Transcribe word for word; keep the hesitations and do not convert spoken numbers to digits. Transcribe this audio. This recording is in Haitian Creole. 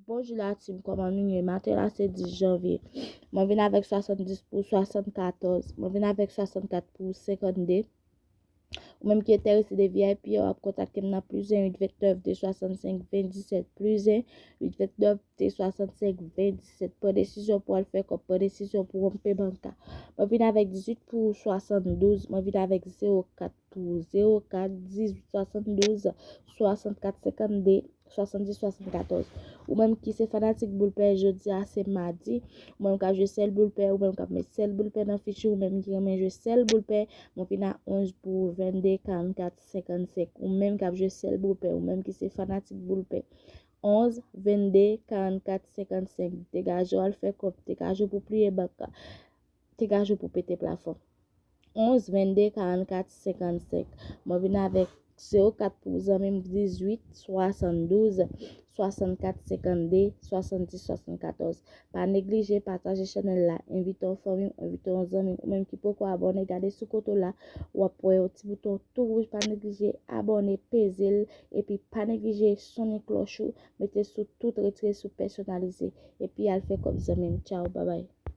Bonjou la team, kòman nou ye? Maten la se dis janvye. Mwen vin avèk swasanndis pou swasannkatòz. Mwen vin avèk swasannkat pou senkannde. Ou menm ki enterese de V I P a, w ap kontakte m nan plis en uit vennèf de swasannsenk venndisèt, plis en uit vennèf de swasannsenk venndisèt. Pran desizyon pou al fè kòb, pran desizyon pou wonpe bank la. Mwen vin avèk dizuit pou swasanndouz, mwen vin avèk zewo kat pou zewo kat, dizuit swasanndouz, swasannkat senkannde, swasanndis swasannkatòz. Ou menm ki se fanatik boul pè, jodi a se madi, ou menm k ap jwe sèl boul pè, ou menm k ap met sèl boul pè nan fich ou, ou menm ki renmen jwe sèl boul pè, mwen vin a onz pou vennde karannkat senkannsenk. Ou menm k ap jwe sèl boul pè, ou menm ki se fanatik boul pè, onz vennde karannkat senkannsenk. Degaje w al fè kòb, degaje w pou pliye bank la, degaje w pou pete plafon. Onz vennde karannkat senkannsenk. Mwen vin avèk zewo kat pou zanmi m, dizuit swasanndouz swasannkat senkannde, swasanndis swasannkatòz. Pa neglije pataje chanèl la, envite yon fanmi w, envite yon zanmi w, ou menm ki poko abòne, gade sou kote w la, w ap wè yon ti bouton tou wouj, pa neglije abòne, peze l, epi pa neglije sonnen klòch ou, mete sou tout, retire sou pèsonalize, epi al fè kòb zanmi m. Tchaw, babay.